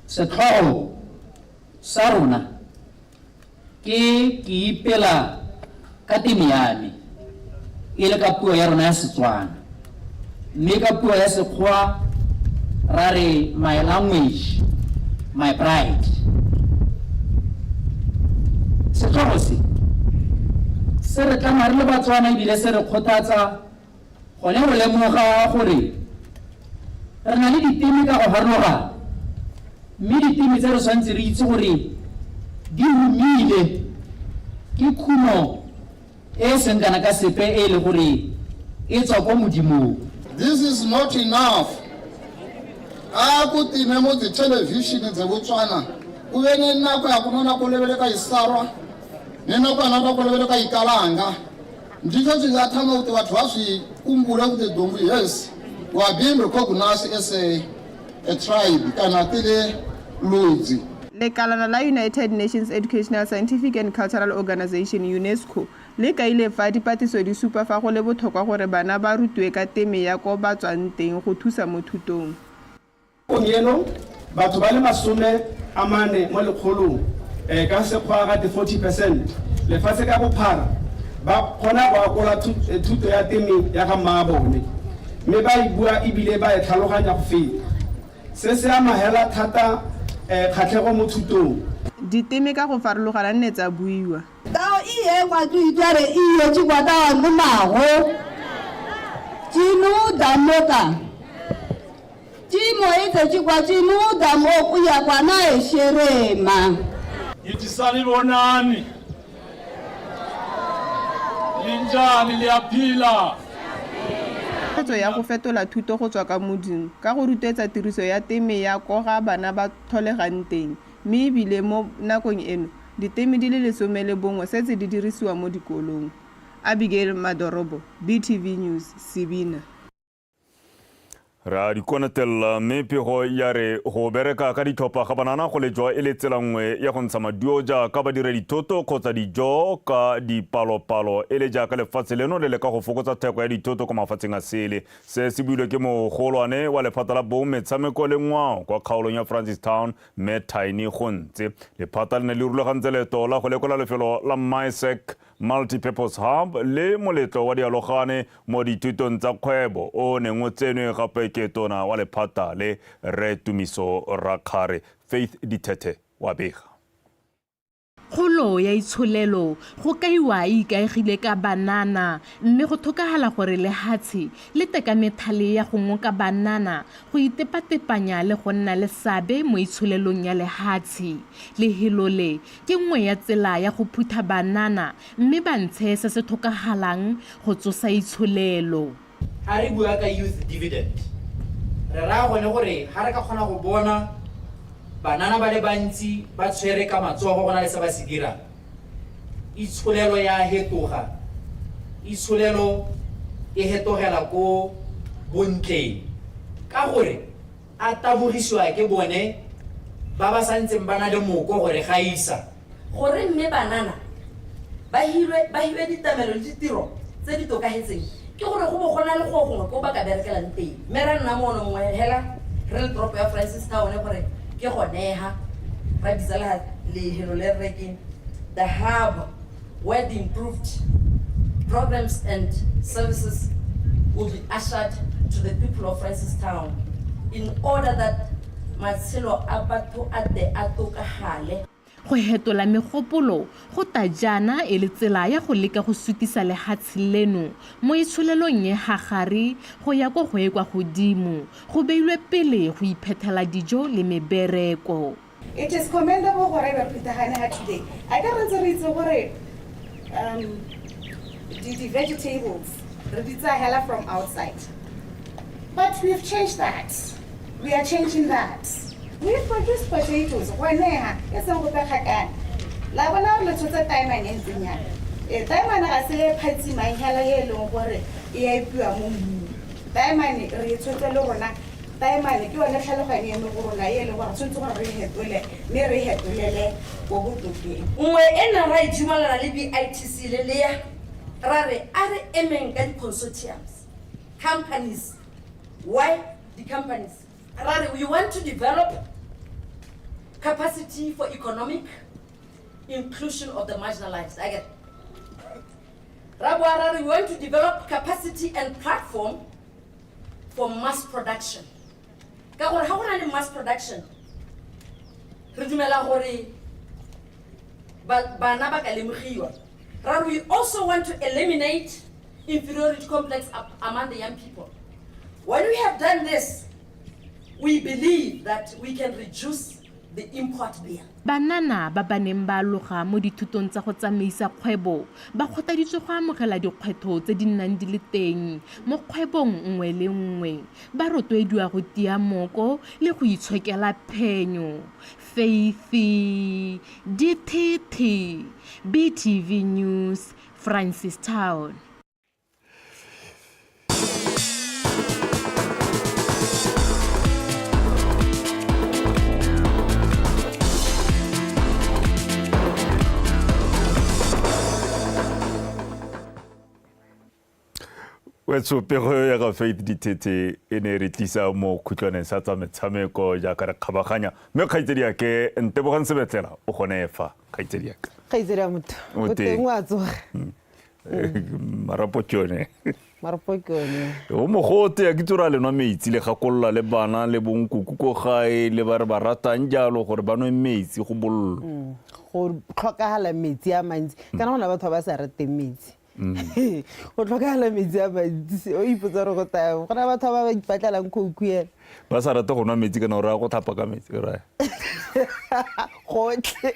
setlhogo sa rona ke ke ipela ka teme ya me e le ka puo ya rona ya Setswana, mme ka puo ya Sekgowa ra re my language, my pride. Setlhogo se se re tlama re le Batswana ebile se re kgothatsa gone go lemoga gore re na le diteme ka go harologana, mme diteme tse re tshwanetse re itse gore di humile, ke khumo e e seng kana ka sepe e e le gore e tswa kwa Modimong. This is not enough. A ku time mo tithelevhixini dze Botswana ku ve ni nako ya ku nona ku leveleka Isarwa ni nako ya nona ku leveleka Ikalanga. Ndicho swi nga tshama kuti vathu va swi kumbula kuti Dombu yes we are being recognized as a, a tribe kana ti le ludzi. Lekalana la United Nations Educational, Scientific and Cultural Organization, UNESCO, le kaile fa dipatliso di supa fa go le botlhokwa gore bana ba rutiwe ka teme ya ko ba tswang teng go thusa mo thutong. Nakong eno, batho ba le 40 mo lekgolong, ka sekgoa ga te 40 percent, lefatshe ka bophara ba kgona go akola thuto ya teme ya ga mmaabone mme ba e bua ebile ba e tlhaloganya go feta. Se se ama hela thata kgatlhego mo thutong. Diteme ka go farologana nne tsa buiwa. Tao iye kwa tuitware iyo chikwata numago chinuda moka chimo itse chikwa chinuda mokuya kwa nae sherema. Ngithi sanibonani, linjani, liyaphila. Tshwetso ya go fetola thuto go tswa ka moding ka go rotloetsa tiriso ya teme ya ko ga bana ba tlholegang teng, mme ebile mo nakong eno diteme di le 11 setse di dirisiwa mo dikolong. Abigail Madorobo, BTV News, Sebina. Re a di konetelela mme pego ya re go bereka ka ditlhopha ga banana go lejwa e le tsela nngwe ya go ntsha maduo jaaka ba dira dithoto kgotsa dijo ka dipalopalo e le jaaka lefatshe leno le leka go fokotsa theko ya dithoto kwa mafatsheng a sele. Se se builwe ke mogolwane wa lephata la bong, metshameko le ngwao kwa kgaolong ya Francistown, mme Tiny Gontse. Lephata le ne le rulagantse leeto la go lekola lefelo la MISEC Multipurpose Hub le moletlo wa dialogane mo dithutong tsa kgwebo o neng o tsenwe gape ke tona wa lephata le Rre Tumiso Rakgare. Faith Dithethe wa bega. Kgolo ya itsholelo go kaiwa e ikaegile ka banana mme go thokagala gore lehatshe le teka methale ya go ngoka banana go itepatepanya le go nna le seabe mo itsholelong ya lehatshe. Lehelo le ke nngwe ya tsela ya go phutha banana mme ba ntshe se se thokagalang go tsosa itsholelo. Ha re bua ka youth dividend, re raya gone gore ha re ka kgona go bona banana ba le bantsi ba tshwere ka matsogo go na le se ba se dirang, itsholelo ya hetoga, itsholelo e hetogela ko bontleng ka gore a tabogisiwa ke bone ba ba santseng ba na le moko go re gaisa. Gore mme banana ba hirwe, ba hiwe ditlamelo le ditiro tse di tokahetseng, ke gore go bo go na le go gongwe ko ba ka berekelang teng. Mme ra nna mono mongwe hela re le toropo ya Francistown gore ke gone ha ra bitsa lehelo le re ke the hub where the improved programs and services will be ushered to the people of Francistown in order that matshelo a batho a tle a tokagale. Go hetola megopolo go ta jaana e le tsela ya go leka go sutisa lehatshe leno mo itsholelong e gagare go ya ko go e kwa godimo, go beilwe pele go iphethela dijo le mebereko. It is commendable gore re phuthagane ha today. A ka re ntse re itse gore um di di vegetables re di tsaya hela from outside. But we've changed that. We are changing that. We produce potatoes gone ha e seng gope kgakala. La bona gore le tshotse taemane e ntseng yana. E taemane ga se e phatsimang hela e leng gore e a epiwa mo mmung. Taemane re e tshotse le rona. Taemane ke yone tlhaloganyo e mo go rona e leng gore tshwanetse gore re e hetole mme re e hetolele ko botokeng. Nngwe e neng ra e dumalana le BITC le lea ra re a re emeng ka di-consortiums, companies. Why di-companies? Ra re we want to develop capacity for economic inclusion of the marginalized. Akere? Ra boa ra re we want to develop capacity and platform for mass production. Ka gore ga go na le mass production, re dumela gore bana ba ka lemogiwa. Ra re we also want to eliminate inferiority complex among the young people. When we have done this, we believe that we can reduce the import bill. Banana ba ba neng ba aloga mo dithutong tsa go tsamaisa kgwebo ba kgothaditswe go amogela dikgwetlho tse di nnang di le teng mo kgwebong nngwe le nngwe. Ba rotloediwa go tia moko le go itshokela phenyo. Faith Dithethe, BTV News, Francistown. Wetso pego ya ga Faith Dithethe e ne e re tlisa mo khutlwaneng sa tsa metshameko jaaka re kgabaganya mme kgaitsedi yake Ntebogang Sebetlela o gone fa kgaitsedi yaka. Kgaitsedi ya motho o teng wa tsoga. Marapo ke one. Marapo ke one. O mogote a kitse gore a le nwa metsi le gakolola le bana le bonkuku ko gae le ba re ba ratang jalo gore ba nwe metsi go bollo. Go tlhokagala metsi a mantsi kana go na batho ba ba sa rateng metsi. Go tlhokagala metsi a mantsi o ipotsa gore go taya go na batho ba ba ipatlelang Coke ena. Ba sa rate go nwa metsi kana o raya go tlhapa ka metsi o raya. Gotlhe.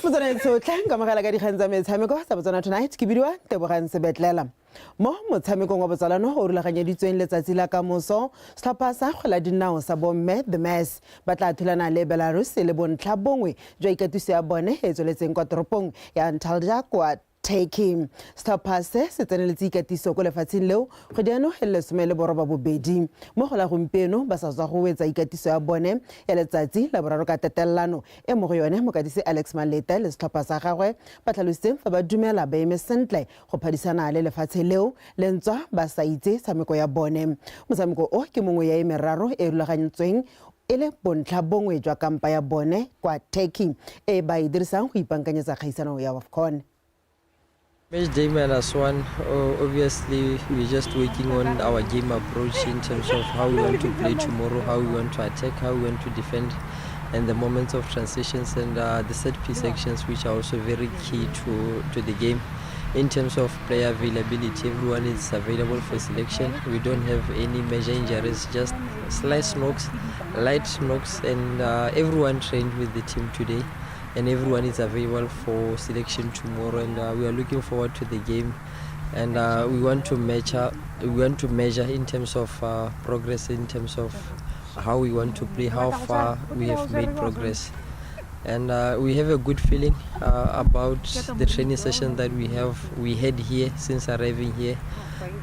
Motswana tshotlhe nkamogela ka dikgang tsa metshameko tsa Botswana Tonight ke bidiwa Tebogang Sebetlela. Mo motshamekong wa botsalano o rulaganyeditsweng letsatsi la kamoso, setlhopha sa kgwele ya dinao sa bomme The Mass ba tla thulana le Belarus e le bontlha bongwe jwa ikatiso ya bone e e tsweletseng kwa toropong ya Antalya kwa Turkey. Setlhopha se se tseneletse ikatiso ko lefatsheng leo kgwedi eno e le 18. Mo go la gompieno ba sa tswa go wetsa ikatiso ya bone ya letsatsi la boraro ka tatelelano e mo go yone mokatisi Alex Malete le setlhopha sa gagwe ba tlhalositseng fa ba dumela ba eme sentle go phadisana le lefatshe leo le ntswa ba sa itse tshameko ya bone. Motshameko o ke mongwe ya e meraro e rulagantsweng e le bontlha bongwe jwa kampa ya bone kwa Turkey e ba e dirisang go ipankanyetsa kgaisano ya WAFCON. Match day minus one, obviously we're just working on our game approach in terms of how we want to play tomorrow, how we want to attack, how we want to defend. and the moments of transitions and the set piece actions, which are also very key to, to the game. In terms of player availability, everyone is available for selection. We don't have any major injuries, just slight knocks, light knocks, and everyone trained with the team today. And everyone is available for selection tomorrow, and we are looking forward to the game. And we want to measure, we want to measure in terms of progress, in terms of how we want to play, how far we have made progress. And we have a good feeling about the training session that we have we had here since arriving here.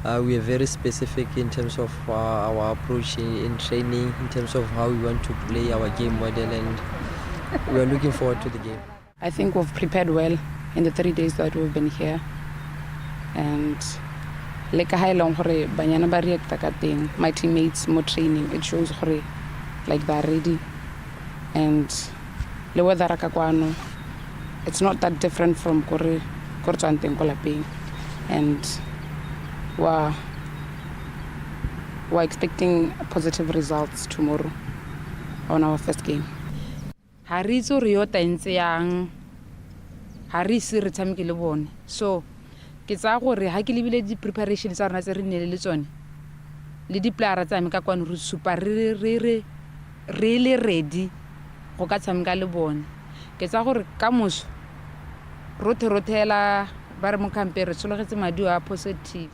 We are very specific in terms of our approach in, in training, in terms of how we want to play our game model, and we are looking forward to the game. I think we've prepared well in the 3 days that we've been here. And le ka ha e leng gore banyana ba reacta ka teng, my teammates mo training, it shows gore like they're ready. And le weather ka kwano, it's not that different from ko re ko re tswang teng ko lapeng. And we're expecting positive results tomorrow on our first game. Ga re itse gore yo ta ntse yang, ga re ise re tshameke le bone, so ke tsaya gore ga ke lebile di-preparation tsa rona tse re nnele le tsone le di-playera tsa me ka kwano, re supa re re le ready go ka tshameka le bone. Ke tsaya gore ka moso rothe rothela ba re mo campe re tshologetse maduo a positive.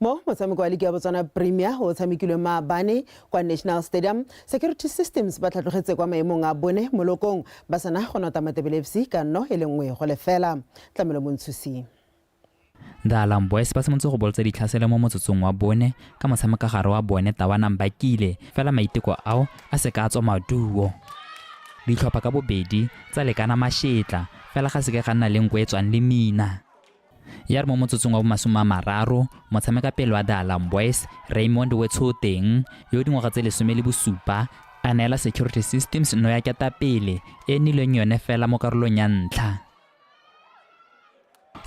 Mo motshameko wa liki ya Botswana Premier o tshamekilwe maabane kwa National Stadium, Security Systems ba tlhatlogetse kwa maemong a bone molokong ba sena go nota Matebele FC ka 0-1. Tlamelo Montshusi. The Alarm Boys ba simolotse go bolotsa ditlhaselo mo motsotsong wa bone ka motshamekagare wa bone Tawanang Bakile, fela maiteko ao a se ka a tswa maduo. Ditlhopha ka bobedi tsa lekana mašetla, fela ga seke ga nna le nko e tswang le mina. Ya re mo motsotsong wa bo-30, motshamekapele wa The Alarm Boys Raymond Wetshoteng yo dingwaga tse 17 a neela Security Systems no ya ketapele e nnileng yone fela mo karolong ya ntlha.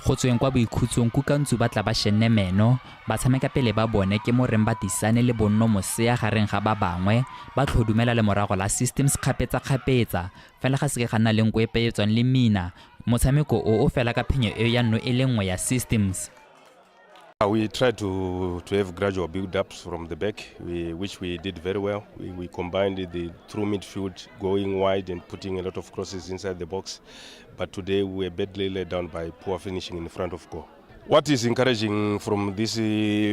Go tsweng kwa boikhutsong, Kukantsu ba tla ba shenne meno. Batshamekapele ba bone ke mo reng ba tisane le Bonno Mosea gareng ga ba bangwe ba tlhodumela lemorago la Systems kgapetsa-kgapetsa, fela ga seke ga nna le nko epe e tswang le mina. Motshameko o o fela ka phenyo eo ya 0-1 ya Systems. We tried to have gradual build-ups from the back, which we did very well. We combined the through midfield, going wide and putting a lot of crosses inside the box. But today we were badly let down by poor finishing in front of goal. What is encouraging from this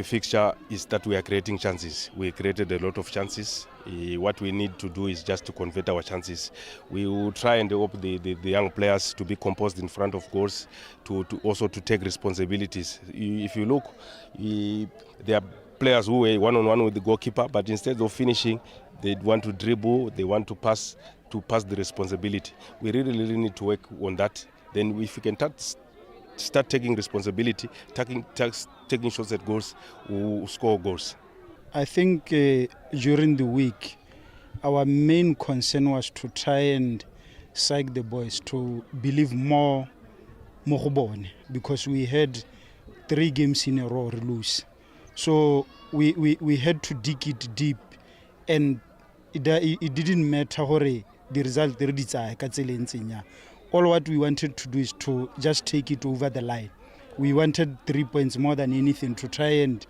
fixture is that we are creating chances. We created a lot of chances. What we need to do is just to convert our chances. We will try and help the young players to be composed in front of goals, to also to take responsibilities. If you look, there are players who were one-on-one with the goalkeeper, but instead of finishing, they want to dribble, they want to pass the responsibility. We really, really need to work on that. Then if we can start taking responsibility, taking shots at goals, we will score goals. I think during the week, our main concern was to try and psych the boys to believe more mo go bone because we had three games in a row we lose. So we had to dig it deep and it didn't matter gore the result re di tsaya ka tsela e ntseng yang. All what we wanted to do is to just take it over the line. We wanted 3 points more than anything to try and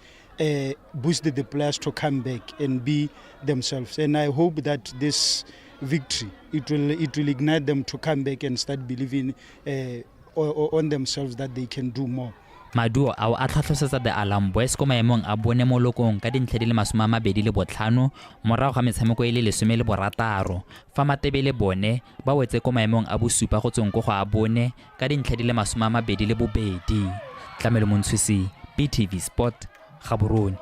boost the players to come back and be themselves. And I hope that this victory, it will ignite them to come back and start believing on themselves that they can do more. Maduo ao a tlhatlhosetsa The Alarm Boys ko maemong a bone mo lokong ka dintlha di le 25 morago ga metshameko e le 16, fa Matebele bone ba wetse ko maemong a bosupa go tsweng ko go a bone ka dintlha di le 22. Tlamelo Montshusi, BTV Sport, Gaborone.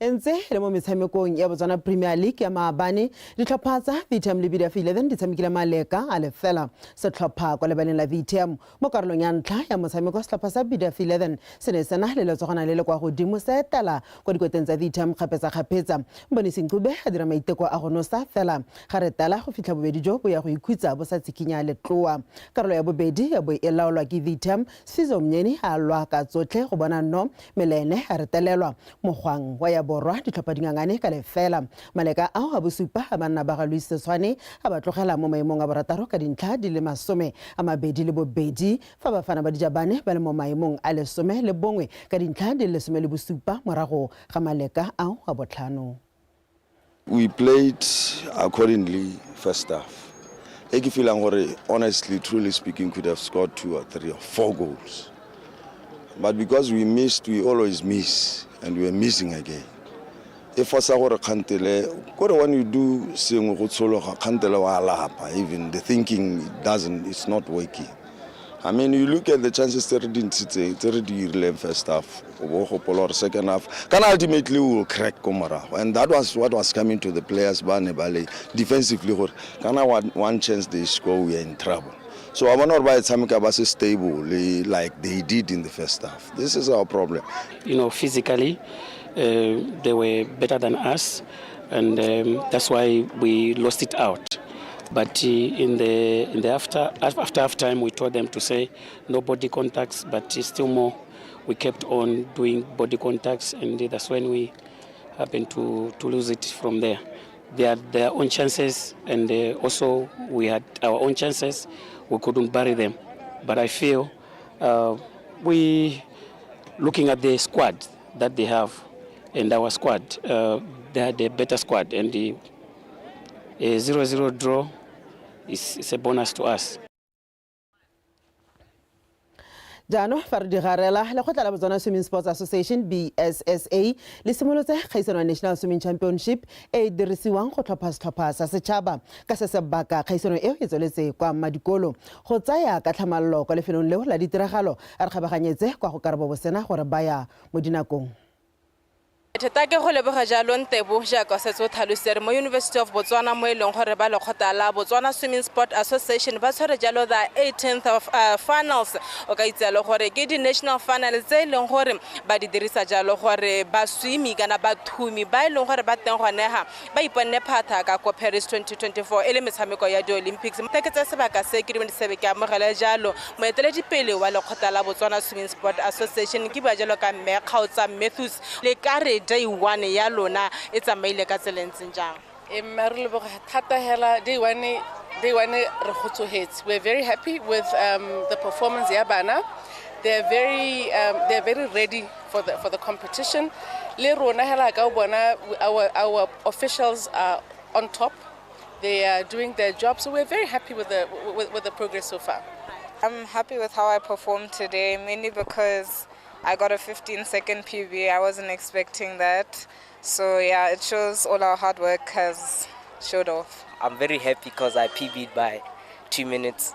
E ntse le mo metshamekong ya Botswana Premier League ya maabane, ditlhopha tsa VTM le BDF 11 di tshamekile maleka a lefela setlhopha kwa lebaleng la VTM. Mo karolong ya ntlha ya motshameko, setlhopha sa BDF 11 se ne sena le letsogana le le kwa godimo, se etela kwa dikoteng tsa VTM kgapetsa-kgapetsa. Mbonisi Ncube a dira maiteko a go nosa, fela ga re tala go fitlha bobedi jo bo ya go ikhutsa bo sa tsikinya letloa. Karolo ya bobedi ya bo e laolwa ke VTM. Sizo Mnyeni a lwa ka tsotlhe go bona no, mme le ene a retelelwa. Mogwang wa ya Borwa ditlhopha dingangane ka lefela. Maleka ao a bosupa a banna ba ga Luis Setshwane a ba tlogela mo maemong a borataro ka dintlha di le 28 fa Bafana ba Dijabane ba le mo maemong a 11 ka dintlha di le 17 morago ga maleka ao a botlhano. We played accordingly first half. E ke feelang gore honestly, truly speaking, could have scored 2 or 3 or 4 goals. But because we missed, we always miss, and we are missing again. E fosa gore kgantele, kore when you do sengwe go tshologa, kgantele wa lapa, even the thinking doesn't, it's not working. I mean, you look at the chances tse re di ntshitseng, tse re di dirileng first half, o bo gopola gore second half, kana ultimately we will crack ko morago. And that was what was coming to the players ba ne ba le defensively gore kana one chance they score, we are in trouble. So I bona gore ba e tshameka ba se stable like they did in the first half. This is our problem. Physically, they were better than us, and that's why we lost it out. But in the after half time, we told them to say no body contacts, but still more, we kept on doing body contacts, and that's when we happened to lose it from there. They had their own chances, and also we had our own chances. We couldn't bury them. But I feel we, looking at the squad that they have, and our squad, they had a better squad, and the a 0-0 draw is a bonus to us. Jaanong fa re digarela, lekgotla la Botswana Swimming Sports Association BSSA le simolotse kgaisano ya National Swimming Championship e e dirisiwang go tlhopha setlhopha sa setšhaba. Ka se sebaka kgaisano eo e tsweletse kwa Madikolo go tsaya ka tlhamallo kwa lefelong leo la ditiragalo. A re kgabaganyetse kwa go Karabo Bosena gore ba ya mo dinakong. Theta ke go leboga jalo Ntebo, jaaka o setse o tlhalositse re mo University of Botswana mo e leng gore ba lekgotla la Botswana Swimming Sport Association ba tshwere jalo the 18th of finals. O ka itse jalo gore ke di-national finals tse e leng gore ba di dirisa jalo gore baswimi kana bathumi ba e leng gore ba teng gone ga ba iponne phatha ka ko Paris 2024 e le metshameko ya di-Olympics. Ke tse sebaka se ke dumedise ke amogele jalo moeteledipele wa lekgotla la Botswana Swimming Sport Association, ke bua jalo ka mme Kgaotsa Matthews. Le ka re day one ya lona e tsamaile ka tsela e ntseng jang? Mme re leboga thata hela day one re kgotsofetse. We're very happy with the performance ya bana. They're very ready for the competition. Le rona hela ka bona, our officials are on top. They are doing their job, so we're very happy with the progress so far. I'm happy with how I performed today, mainly because I got a 15-second PB. I wasn't expecting that. So yeah, it shows all our hard work has showed off. I'm very happy because I PB'd by 2 minutes,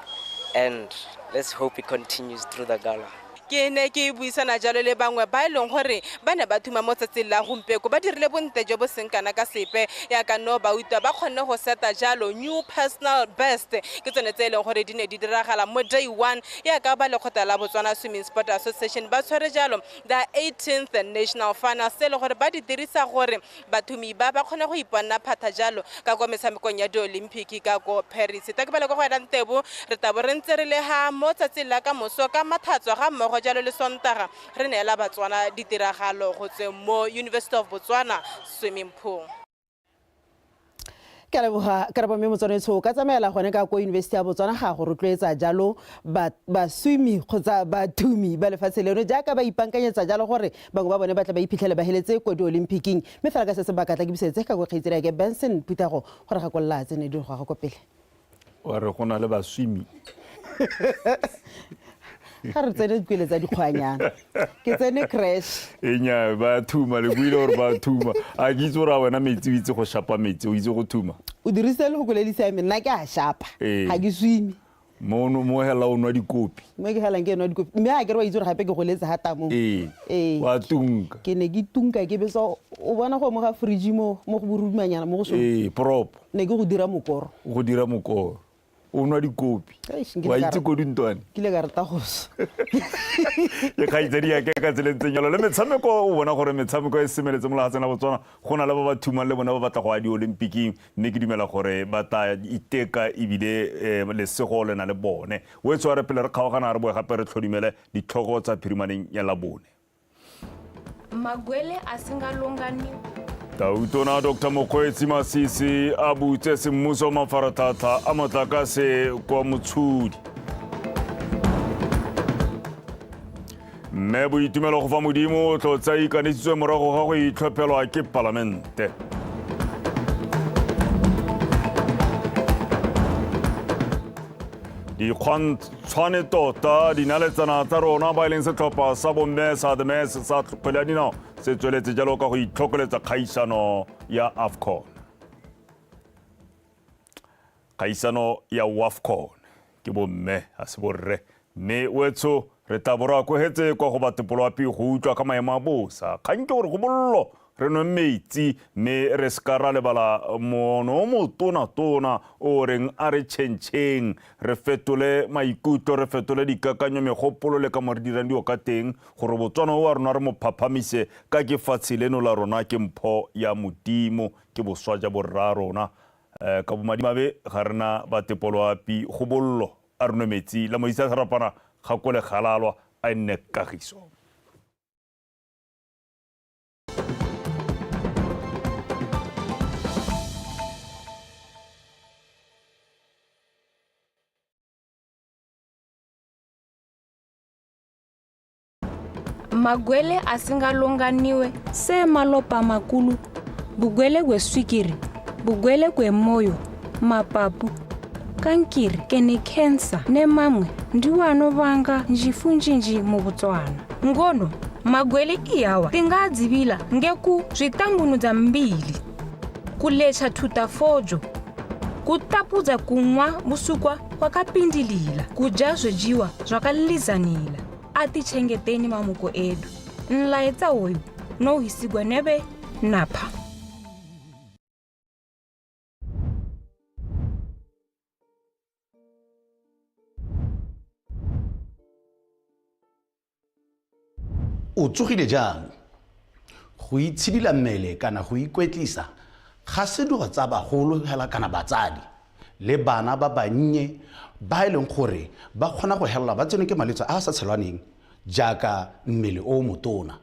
and let's hope it continues through the gala. Ke ne ke buisana jalo le bangwe ba e leng gore ba ne ba thuma mo tsatsing la gompieko, ba dirile bontle jo bo seng kana ka sepe, yaka no ba utlwa ba kgonne go seta jalo new personal best. Ke tsone tse e leng gore di ne di diragala mo day one yaka ba lekgotla la Botswana Swimming Sport Association ba tshwere jalo the 18th national finals tse e leng gore ba di dirisa gore bathumi ba ba kgone go iponna phatha jalo ka kwa metshamekong ya di-Olympic ka ko Paris. Ta ke bale kwa go wena Ntebo, re tabo re ntse re le ha mo tsatsing la ka moso ka mathatso ga mmogo jalo le Sontaga re neela Batswana ditiragalo go tsweng mo University of Botswana swimming pool. Ke a leboga Karabo, mme motswanetsho o ka tsamaela gone ka ko University ya Botswana ga go rotloetsa jalo baswimi kgotsa bathumi ba lefatshe leno jaaka ba ipankanyetsa jalo gore bangwe ba bone ba tla ba iphitlhele ba heletse ko di-Olympicing. Mme fela ka se sebaka tla ke busetse ka ko kgaitsedi ke Benson Putago gore gakolola tse ne di go ko pele. Wa re go na le baswimi. Ga re tsene dikwele tsa dikgwanyana. Ke tsene crash. Enya ba thuma le buile gore ba thuma. A ke itse gore a wena metsi o itse go shapa metsi, o itse go thuma. O dirisitse le go kolelisa me, nna ke a shapa. Ga ke swime. Mo mo hela o nwa dikopi. Mo ke helang ke nwa dikopi. Mme a ke re wa itse gore gape ke goletse hata mo. Wa tunka. Ke ne ke tunka ke betsa o bona go mo ga fridge mo go borumanyana mo go sone. Prop. Ne ke go dira mokoro. Go dira mokoro. O nwa dikopi. Wa itse ko dintwane. Ke ile ka rata go swa. Ke kgaitsedi ya ke ka tseleng tse jalo. Le metshameko o bona gore metshameko e semeletse mo lefatsheng la Botswana, go na le ba ba thumang le bone ba batla go ya di-Olympic-ing, mme ke dumela gore ba tla iteka ebile lesego le na le bone. O e tshware pele re kgaogana re boe gape re tlhodumele ditlhogo tsa phirimaneng ya Labone. Magwele a singalonganiwi. Tautona Dr Mokgweetsi Masisi a butse semmuso mafaratlhatlha a motlakase kwa Motshodi. Mme Boitumelo go fa Modimo o tlotse a ikanesitswe morago ga go itlhophelwa ke palamente. Dikgwantshwane tota dinaletsana tsa rona ba e leng setlhopha sa bomme sa The Mess sa kgwele ya dinao se tsweletse jalo ka go itlhokoletsa kgaisano ya AFCON. Kgaisano ya WAFCON ke bomme ga se borre mme wetsho re tla bo re akogetse kwa go batepoloapi go utlwa ka maemo a bosa. Kgang ke gore go bollo re nwe metsi mme re seka ra lebala moono o motona-tona o reng a re tšhentšheng re fetole maikutlo re fetole dikakanyo megopolo le ka mo re dirang dilo ka teng gore Botswana o wa rona re mo phaphamise ka ke fatshe leno la rona ke mpho ya Modimo ke boswa ja borra rona. Ka bomadimabe ga re na batepoloapi go bollo a re nwe metsi la moisa serapana ga kole galalwa a e nne kagiso. Magwele a singalonganiwe se malopa makulu, bugwele gwe swikiri, bugwele gwe moyo, mapapu, kankiri kene khensa ne mamwe ndiwo anovanga njifu njinji mu Botswana. Ngono magwele iyawa tingadzivila ngeku zwitangunudza mbili, kulecha thutafojo, kutapudza kunwa vusukwa kwakapindilila, kudya zvodyiwa zvakalizanila. A tichengeteni mamuko edu. Nlaetsa oyu no hisigwa nebe napha. O tsogile jang? Go itshidila mmele kana go ikwetlisa ga se dilo tsa bagolo fela kana batsadi le bana ba bannye ba e leng gore ba kgona go helela ba tsenwe ke malwetse a a sa tshelwaneng jaaka mmele o motona.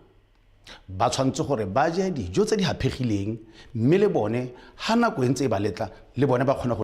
Ba tshwanetse gore ba je dijo tse di haphegileng mme le bone ha nako e ntse e ba letla le bone ba kgone go.